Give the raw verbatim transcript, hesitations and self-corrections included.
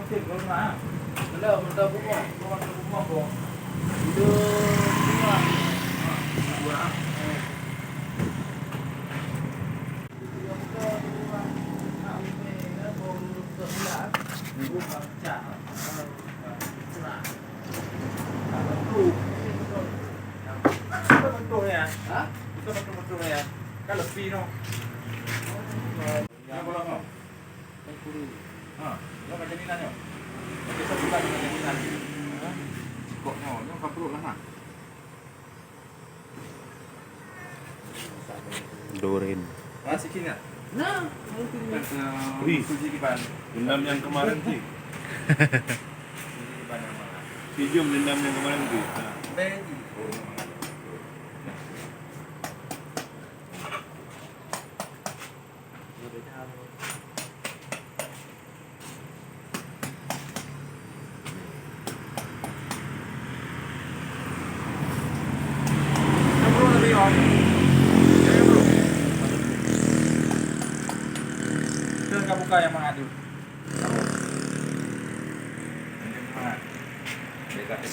Cek, bro, nah. Hello, minta bunga. Bunga, minta bunga, bro. Dua, dua. Dua. Betul-betul ya. Ha? Betul-betul ya. Kan lebih noh. Yang belum noh. Ha, nyoe macam ni lah nyoe. Okey, satu lagi macam ni lah. Ha? Cikok nyoe, nyoe kan perut lah, ha. Durin. Ha, sikit nak? Nah, mungkin. Kan, eh, Ui. Suji kiban. Dendam yang kemarin tu. Suji kiban yang mana? Pinjam dendam yang kemarin tu. Ha. Bedi. Oh, memang ada. Kita buka yang mangat dulu. Semangat. Dia kata